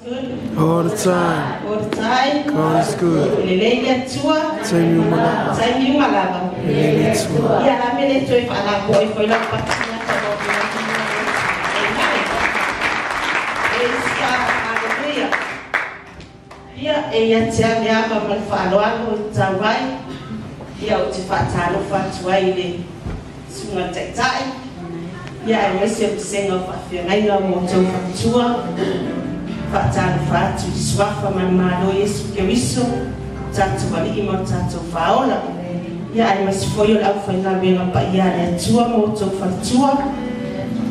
Good. All the time. All the time. God is good. E lelei le Atua. Taimi uma lava. Taimi uma lava. E lelei le Atua. Ia la mea lea e toe faalapoai foi lau patina ta mau mea. Amen. Praise God. Hallelujah. Ia, e ia te au le ava ma le faaaloalo e tatau ai, ia ou te faatalofa atu ai i le Susuga i le Taitai, ia aemaise o vasega o faafeagaiga ma outou faletua, faatalofa atu i le Suafa ma le Malo o Iesu Keriso, o tatou Alii ma o tatou Faaola, ia aemaise foi o le aufaigaluega paia a le Atua ma outou faletua,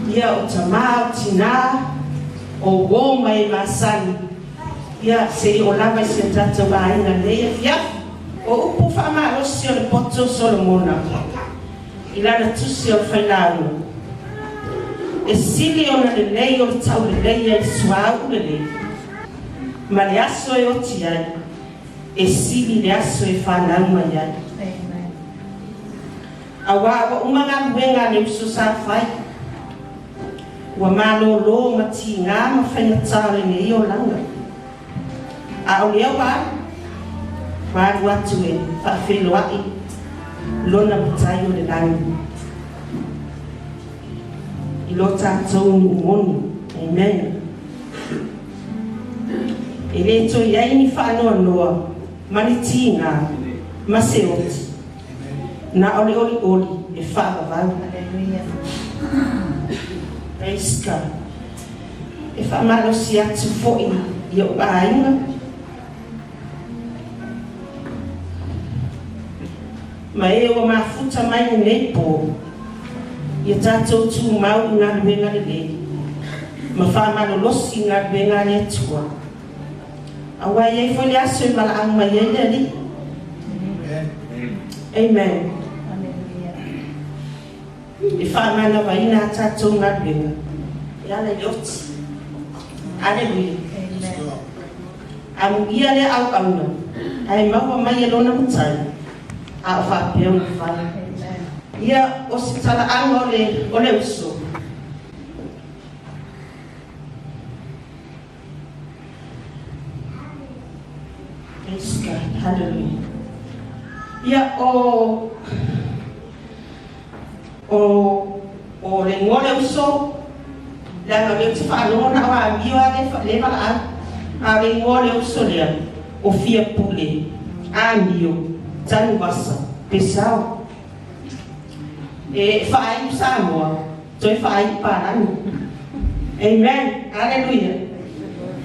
ia o tama, o tina, o uo ma e masani, ia se i oo lava i si o tatou aiga i lenei afiafi. O upu faamalosi o le poto o Solomona. I lana tusi o le failauga, E sili ona lelei o le tauleleia i le suauu lelei, ma le aso e oti ai, e sili i le aso e fanau mai ai. Auā ua uma galuega a le uso sa fai, ua malōlō ma tigā ma faigata o lenei olaga. A o lea ua alu, ua alu atu e faafeiloai lona matai o le lagi i lo tatou nuu moni. Amen. E le toe i ai ni faanoanoa ma ni tiga ma se oti, na o le olioli e faavavau. Praise God. E faamalosi atu foi i ou aiga ma e ua mafuta mai lenei po, ia tatou tumau i galuega lelei ma faamalolosi i galuega a le Atua, aua e i ai foi le aso e valaau mai ai le Alii. Amen. E faamanavaina a tatou galuega e ala i le oti. Aleluia. Amuia lea auauna ae maua mai e lona matai a o faapea ona fai. Ia, o se talaaga o le, o le uso. Praise God. Hallelujah. Ia, o, o, o le igoa o le uso, leaga o lea ou te faalogo na o amio lava lea, lea valaau. A o le igoa o le uso lea, o Fiapule, Amio, Tanuvasa, Pesao. E faaiu Samoa, toe faaiu Palani. Amen. Aleluia.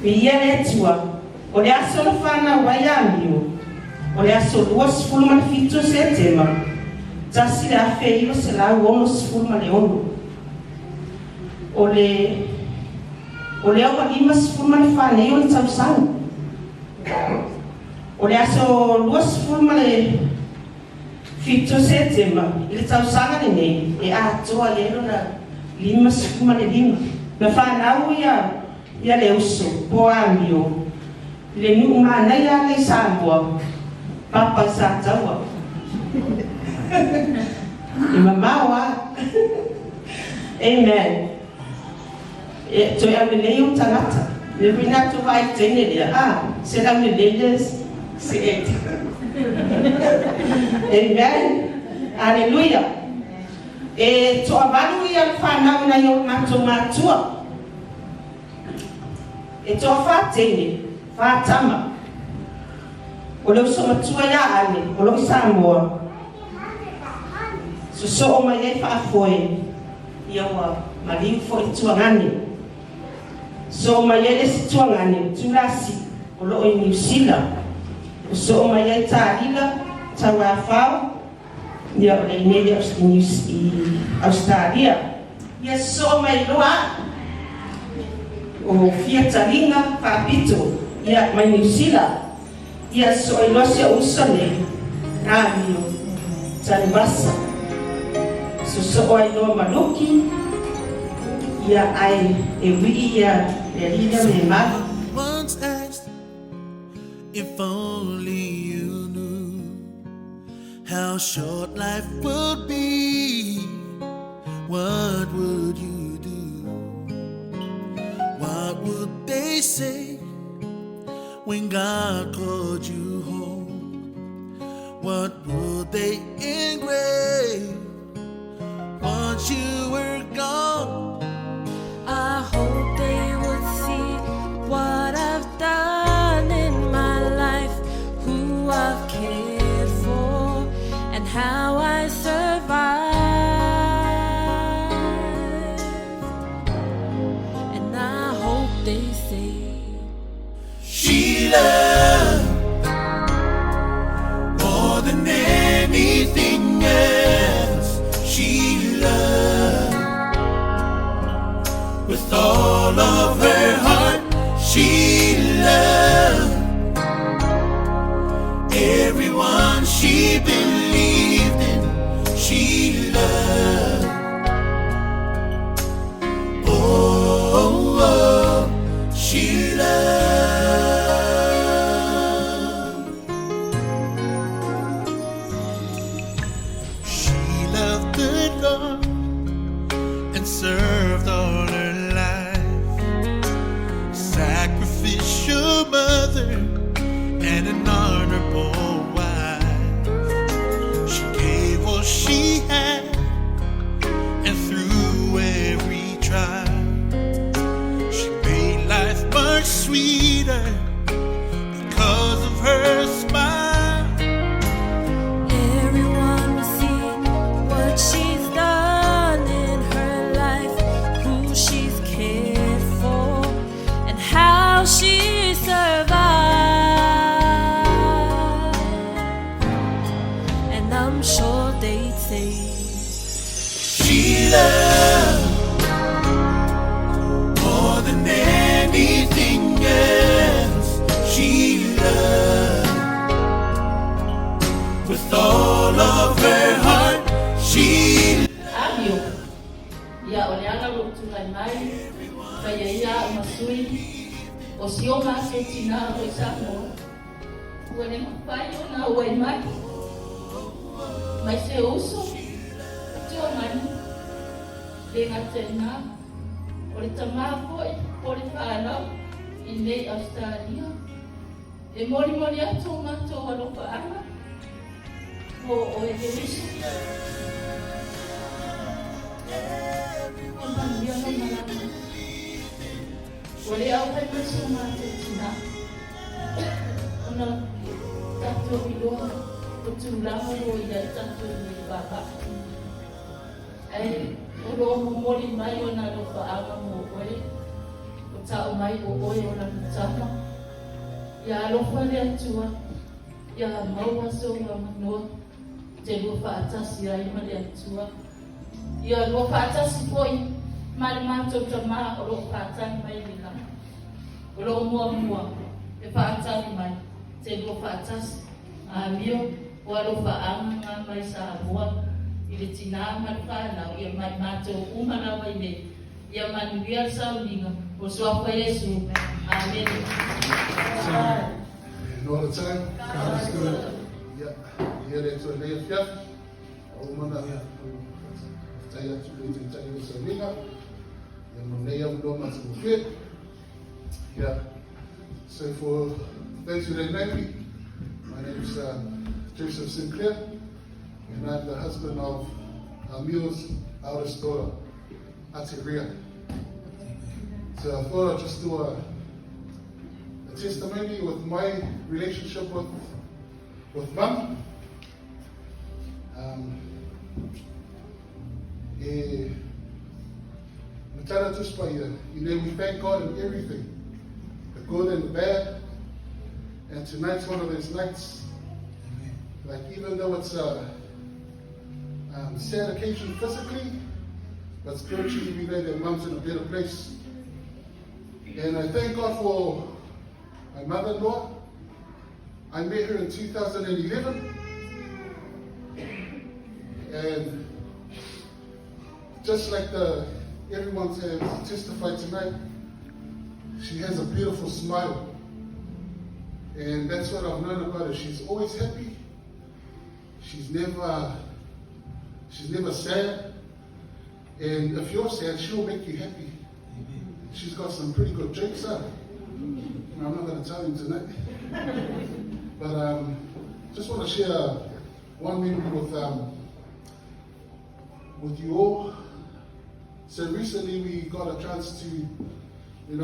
Viia le Atua. O le aso na fanau ai a Amio, o le aso 27 o Setema, 1966. O le o lea ua 54 nei ona tausaga. O le aso 27 Setema i le tausaga lenei e atoa i ai lona 55. Na fanau ia ia le uso po Amio i le nuu manaia ale i Samoa, papa i Sataua. E mamao a. Amen. E toe aulelei ou tagata. Le hui na tou vaai teine lea, a, se le aulelei le se et. Amen. Aleluia. E toavalu ia le fanau i nai o matou matua. E toafa teine, fa tama. O le uso matua ia Ane, o lo i Samoa. Sosoo mai ai faafoe. Ia ua maliu foi le tuagane. Soo mai ai le isi tuagane o Tulasi o loo i Niu Sila. Ua soo mai ai Talila, Tauafao, ia o le inei i Ausetalia. Ia soo mai loa au o Fiataliga Faapito, ia mai Niu Sila. Ia soo ai loa si ou uso nei, Amio, Tanuvasa. Sosoo ai loa ma Luki, ia ae e wii ia le alii lea me malu. Once asked if only you knew how short life would be, what would you do? What would they say? When God called you home? What would they engrave once you were gone? I hope they would see what I've done in my life, who I've cared for, and how I survived. And I hope they say, She loved more than anything else. She loved with all of her heart. She loved everyone she believed in. She loved. Oh, oh, she loved. She loved the Lord and served all her life. Sacrificial mother and an honorable wife. She gave all she had and through every trial. She made life much sweeter because of her smile. Everyone will see what she's done in her life, who she's cared for, and how she survived. And I'm sure they'd say, She loved more than anything else. She loved with all of her heart. She Amio. Ia o le ala o lou tulai mai, faia ia au ma sui, o si o matou tinā o lo o i Samoa, ua le mafai ona auai mai, mai se uso, Tuamani, le gata i ina, o le tamā foi po o le fanau i nei Ausetalia. E molimoli atu o matou alofaaga mo oe le uso. Ia manuia lau malaga. Ua le auai mai si o matou tinā, ona tatou iloa o tulaga o lo o i ai tatou i nei vavaa. Ae o lo o momoli mai ona alofaaga mo oe, o tau mai o oe o lana tama. Ia alofa le Atua, ia maua sou avanoa te lua faatasi ai ma le Atua. Ia lua faatasi foi ma le matou Tama o lo o faatali mai i le lagi. O lo o muamua e faatali mai te lua faatasi. Amio, o alofaaga nga mai Samoa i le tinā ma le fanau ia mai matou uma lava i nei. Ia manuia le sauniga o Suafa Iesu. Amene. And all the time. God is good. Ia, ia le Atua i lenei afiafi, ua uma ona faafetai atu i le Taitai o le Sauniga, ia mo lenei avanoa matagofie. Ia, so for those who don't know me, my name's Joseph Sinclair, and I'm the husband of Amio's eldest daughter, Ate Ria. So I thought I'd just do a testimony with my relationship with mum. E matara tuspa ia, we thank God in everything, the good and the bad. And tonight's one of those nights. Like, even though it's a sad occasion physically, but spiritually we know that mum's in a better place. And I thank God for my mother-in-law. I met her in 2011. And just like everyone has testified tonight, she has a beautiful smile. And that's what I've known about her. She's always happy. She's never sad. And if you're sad, she'll make you happy. She's got some pretty good jokes, huh? I'm not going to tell him tonight. But just want to share one memory with you all. So recently we got a chance to,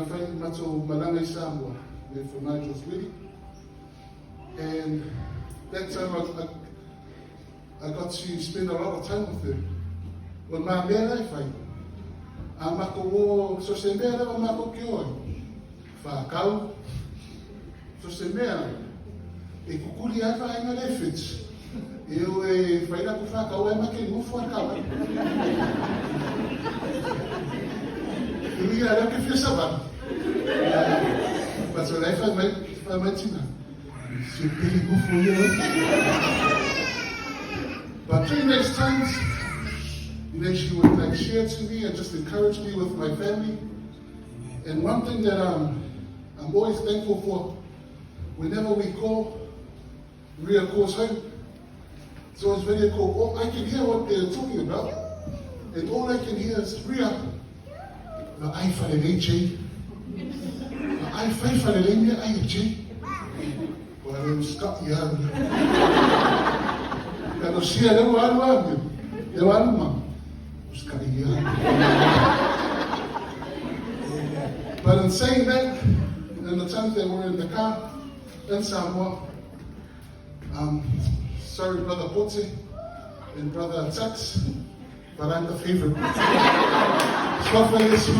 find Mato Malanga Samoa there for Nigel's wedding. And that time I got to spend a lot of time with her. O mā mea lai whai. A mako o, so se mea rewa mako ki oi. Whakau. So se mea, e kukuri ai whainga le whiti. E o e whaira ku whakau e make ngufu a kawa. Ui a reo ke whia savan. But so lai whai mai tina. Se pili ngufu i o. But during those times, she would share to me and just encourage me with my family. And one thing that I'm always thankful for, whenever we call, Ria calls home. So it's video call. Oh, I can hear what they're talking about. And all I can hear is Ria. I wharere. I wharere mea ai che. Wa reo ska ia. Ka no sia leo aru aru. Leo aru ma. Ska ia. But in saying that, in the times that we're in the car, in Samoa, sorry Brother Pote and Brother Tux, but I'm the favorite. Swafa Yesu.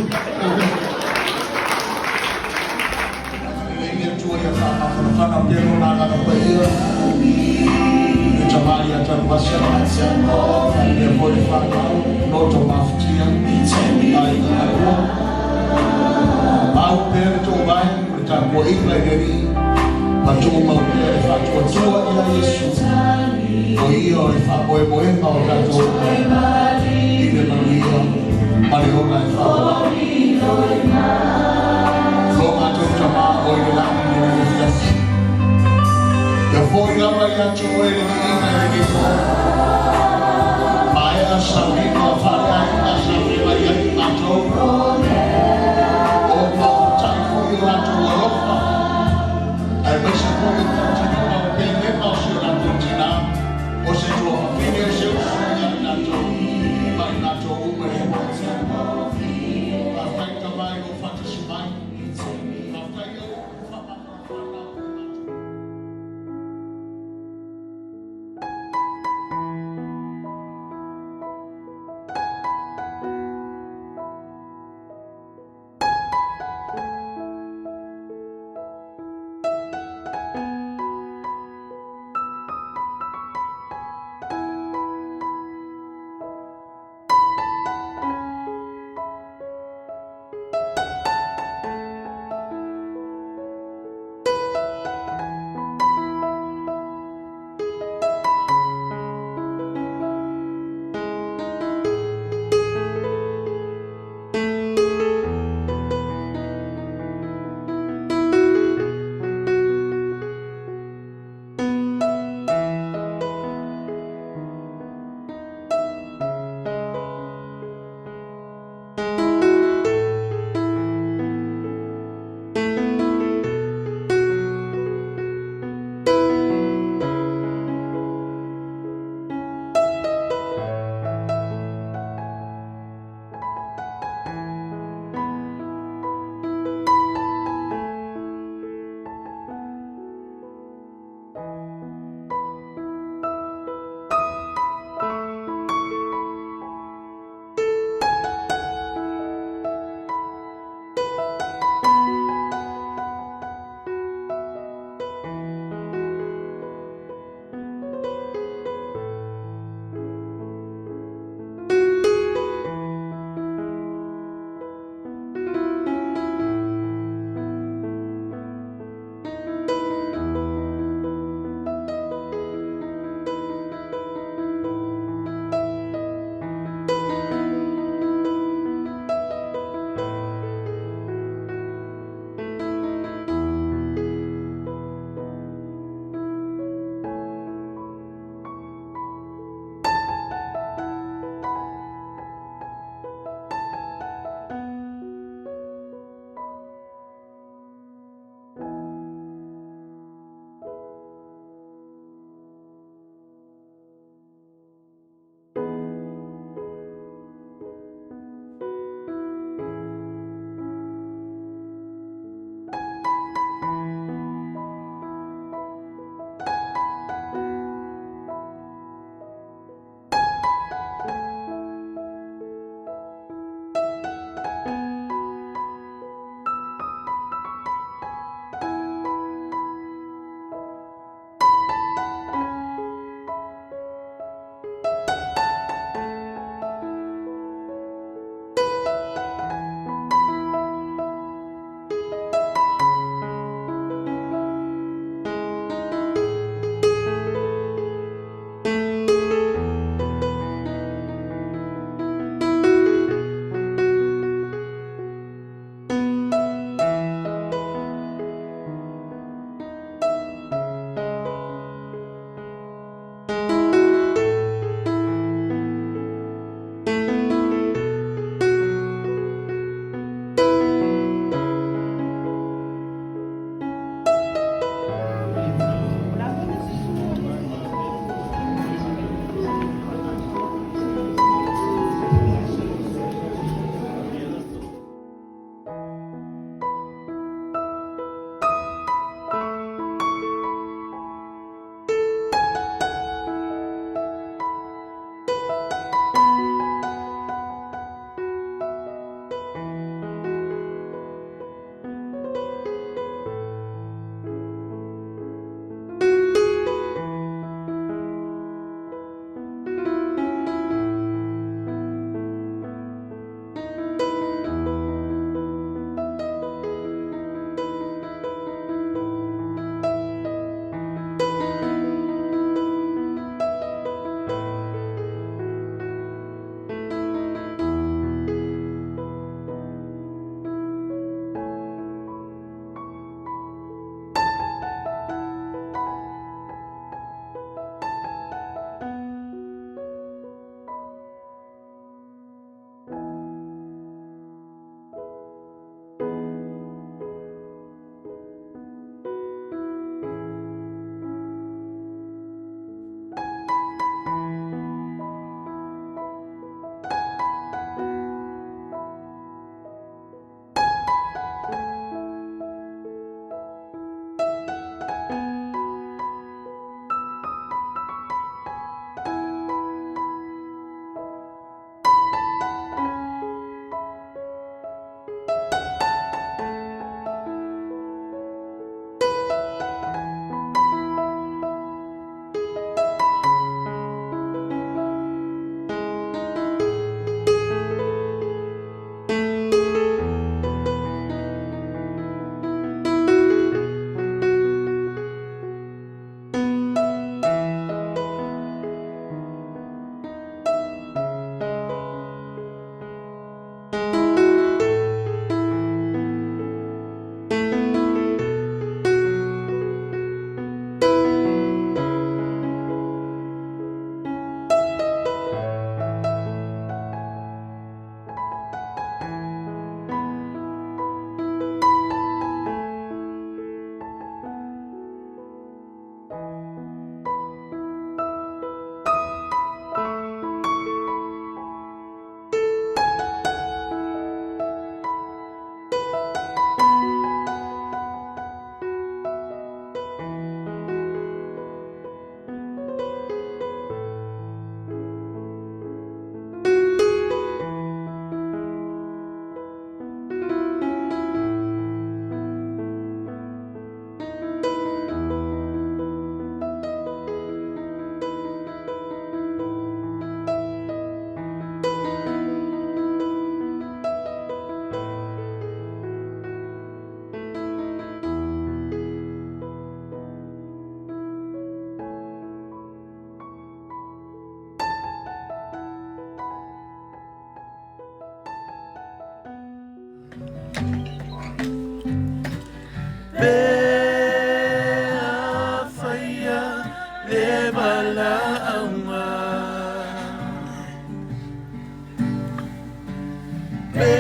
Pe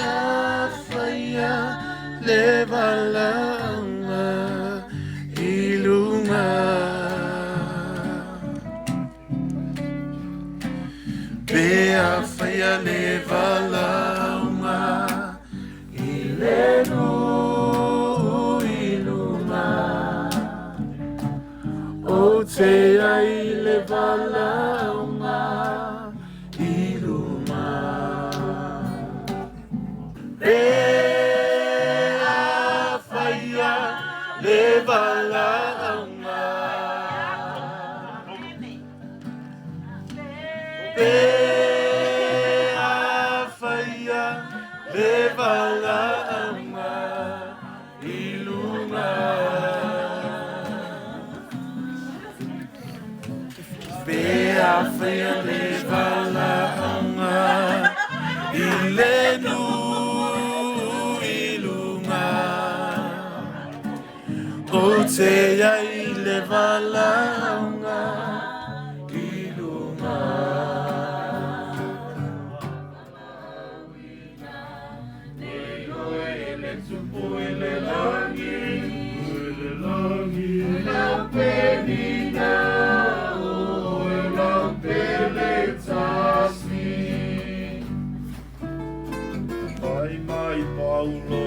afai le valaauga i luga. Pe afai le valaauga i le nuu i luga. Ou te ai le valaauga i luga. Pe afai le valaauga. Pe afai le valaauga i luga. Pe afai le valaauga i le nuu i luga. Ou te ai le valaauga i luga. Le tupu i le lagi, i le lagi, lau penina, o lau pele tasi. Mai mai Paulo.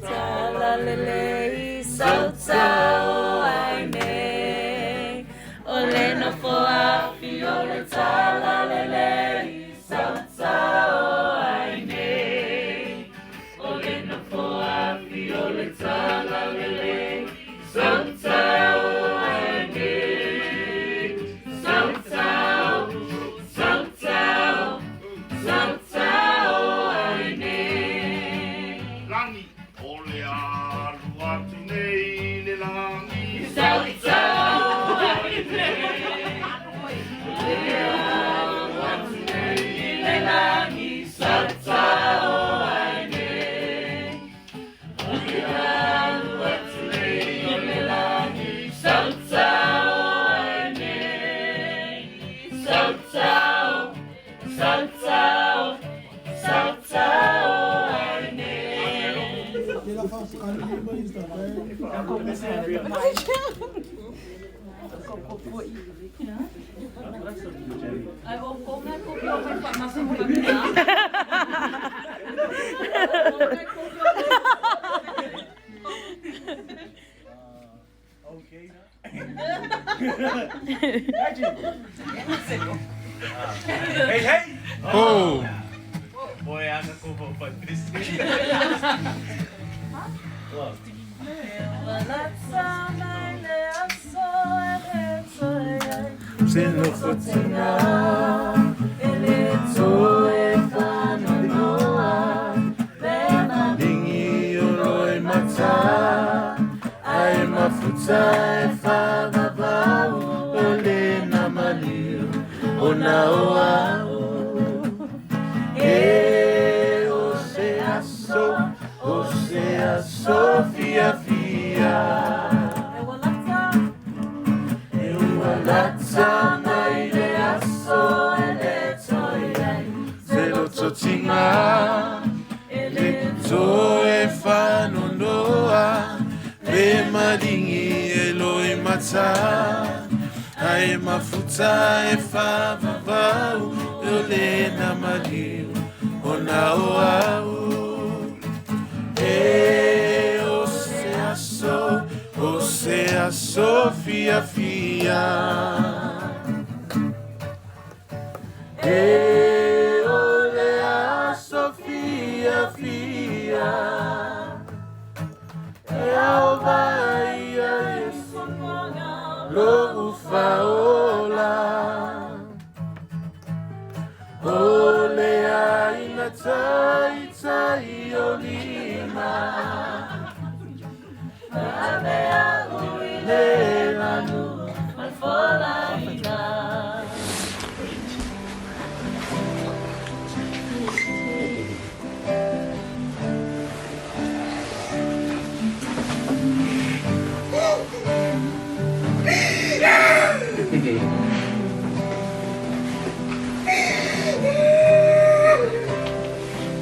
Talalelei sautau ai nei. O le nofo afi o le talalelei sautau ai nei. O le nofo afi o le talalelei sautau ai nei. Sautau, sautau, sautau ai nei. Lagi, o le alu atu nei le lagi. Sautau ai nei. Le alu atu nei le lagi. Sautau ai nei. Le alu atu nei le lagi. Sautau ai nei. Sautau, sautau, sautau ai nei. Ai o ko ngai ko pio mai pa masu mo na. Okay. Hey, hey! Oh! Boy, ana ko pa Patrice. Wala mai le aso e le toe ai. Se nofotinga E le toe whanonoa. Pe Lingi o loi mata Ai mafuta e whavavau O le na maliu O na o au E o se aso O se aso fia fia E walata E ua lata mai le aso e le toe ai. Se loto tinga E Le toe whanonoa Me malingi e loi mata Ai mafuta e whavavau O le na maliu O na o au E o se aso O se aso fia fia E o le aso fia fia E au vai a Yesu Lo ufaola O le aina tai tai o lima Ave a ui Le manu malfolaina.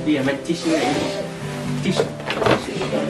Ia, mai tissue ai. Tissue. Tissue.